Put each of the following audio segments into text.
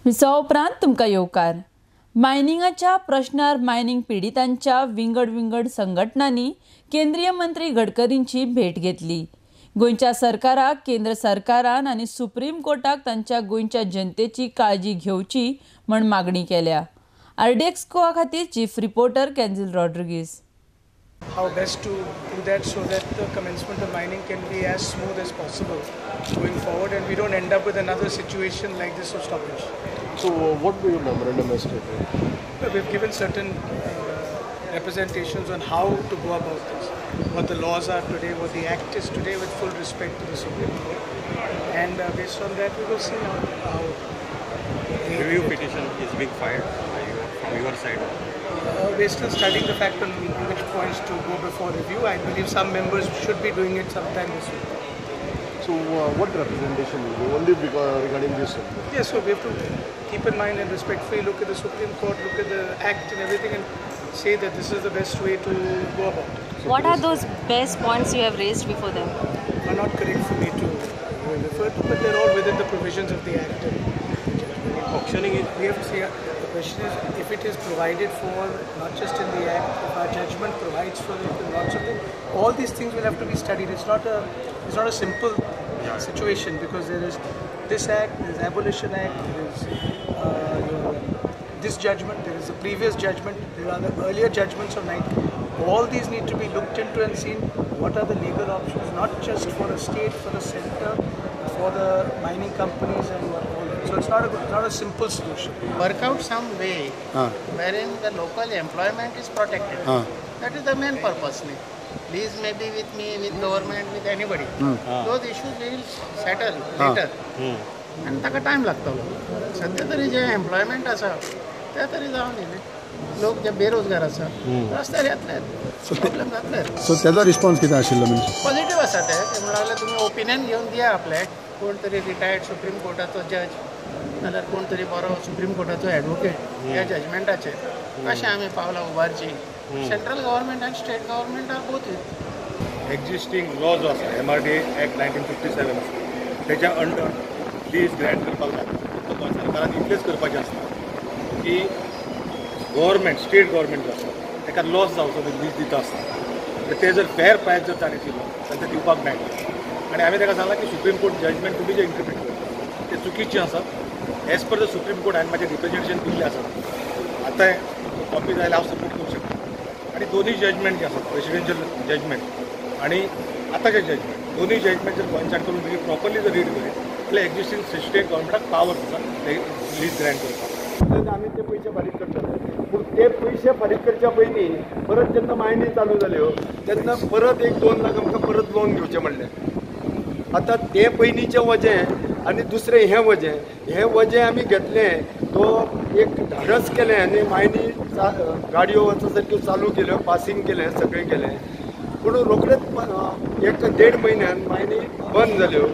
विसवा उपरांत तुमकां येवकार. मायनिंगाच्या प्रश्नार मायनिंग पिडितांच्या विंगड विंगड संघटनांनी केंद्रीय मंत्री गडकरींची भेट घेतली. गोंयच्या सरकाराक केंद्र सरकारान आनी सुप्रीम कोर्टाक तांच्या गोंयच्या जनतेची काळजी घेवची म्हण मागणी केल्या. आरडीएक्स गोवा खातीर chief reporter Kenzil Rodrigues. How best to do that so that the commencement of mining can be as smooth as possible going forward and we don't end up with another situation like this of stoppage. So what will your memorandum has stated? Well, we've given certain representations on how to go about this, what the laws are today, what the act is today, with full respect to the Supreme Court, and based on that we will see how the review petition is being filed from your side. We're still studying the fact on which points to go before review. I believe some members should be doing it sometime this week. So what representation will be only regarding this? Yes, so we have to keep in mind and respectfully look at the Supreme Court, look at the Act and everything, and say that this is the best way to go about it. So what are those best points you have raised before them? Are not correct for me to refer to, but they're all within the provisions of the Act. Auctioning is, we have to see. The question is, if it is provided for, not just in the Act, if our judgment provides for it and lots of things, all these things will have to be studied. It's not a simple situation, because there is this Act, there is Abolition Act, there is this judgment, there is the previous judgment, there are the earlier judgments of 19. All these need to be looked into and seen. What are the legal options, not just for the state, for the center, for the mining companies and all that. So it's not a simple solution. Work out some way wherein the local employment is protected. That is the main purpose. Lease may be with me, with government, with anybody. Those issues we will settle later. आनी ताका time लागतलो. सद्या तरी जे employment आसा ते तरी जावं न्ही. लोक जे बेरोजगार आसा रस्त्यार येतले, प्रॉब्लेम जातले. सो तेजो रिस्पॉन्स कितें आशिल्लो? म्हणजे पॉझिटिव्ह आसा ते. म्हणून लागले तुमी ओपिनियन घेवन दिया आपले. कोण तरी रिटायर्ड सुप्रीम कोर्टाचो जज नाल्यार कोण तरी बरो सुप्रीम कोर्टाचो एडवोकेट ह्या जजमेंटाचेर कशें आमी पावलां उबारचीं. सेंट्रल गव्हर्मेंट आनी state government are both with. Existing law जो आसा MRDA act 1957 आसा तेच्या अंडर लीज ग्रँट करपाक जाय. फक्त गोंय सरकारान इतलेंच करपाचें आसता की गव्हर्मेंट, स्टेट गव्हर्मेंट जो आसा ताका लॉस जावचो लीज दिता आसता ते जर फेर प्रायस जर ताणें दिलो जाल्यार ते दिवपाक मेळटा. आनी हांवें ताका सांगलां की सुप्रीम कोर्ट जजमेंट तुमी जें इंटरप्रीट करता तें चुकीचें आसा. As per the Supreme Court हांवें म्हाजें रिप्रेजेंटेशन दिल्लें आसा. आतां कॉपी जाय जाल्यार हांव सबमीट करूंक शकता. आनी दोनूय जजमेंट जे आसात, प्रेसिडेंशियल जजमेंट आनी आतांचें जजमेंट, दोनूय जजमेंट जर कॉन्सायड करून तुमी प्रॉपरली जर रीड करीत जाल्यार एक्झिस्टींग स्टेट गव्हर्मेंटाक पावर आसा ते लीज ग्रँट करपाक. आमी ते पयशे फारीक करतात, पूण ते पयशे फारीक करच्या पयलीं परत जेन्ना मायनी चालू जाल्यो तेन्ना परत 1-2 लाख आमकां परत लोन घेवचें म्हणलें. आतां ते पयलींचें वजें आनी दुसरें हें वजें, हें वजें आमी घेतलें तो एक धाडस केलें आनी मायनी गाडयो वचो सारक्यो चालू केल्यो, पासींग केलें, सगळें केलें. पूण रोखडेच 1-1.5 म्हयन्यान मायनी बंद जाल्यो.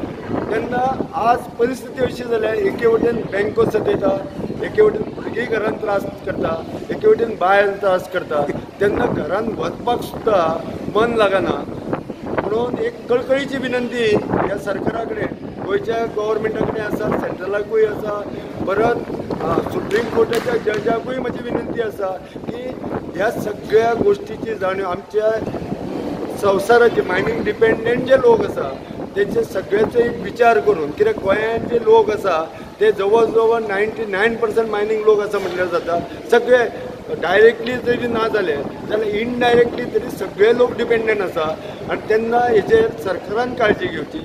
तेन्ना आज परिस्थिती अशी जाल्या, एके वटेन बँको सतयता, एके वटेन भुरगीं घरान त्रास करता, एके वटेन बायल त्रास करता, तेन्ना घरान वचपाक सुद्दां मन लागना. म्हणून एक कळकळीची विनंती ह्या सरकारा कडेन, गोंयच्या गव्हर्मेंटा कडेन आसा, सेंट्रलाकूय आसा, परत सुप्रीम कोर्टाच्या जजाकूय म्हजी विनंती आसा की ह्या सगळ्या गोश्टीची जाणीव आमच्या संवसाराचे मायनींग डिपेंडंट जे लोक आसा तेचे सगळ्याचो एक विचार करून, कित्याक गोंयांत जे लोक आसा ते जवळ जवळ 99% मायनींग लोक आसा म्हटल्यार जाता. सगळे डायरेक्टली जरी ना जाले जाल्यार इनडायरेक्टली तरी सगळे लोक डिपेंडंट आसा आनी तेन्ना हेचेर सरकारान काळजी घेवची.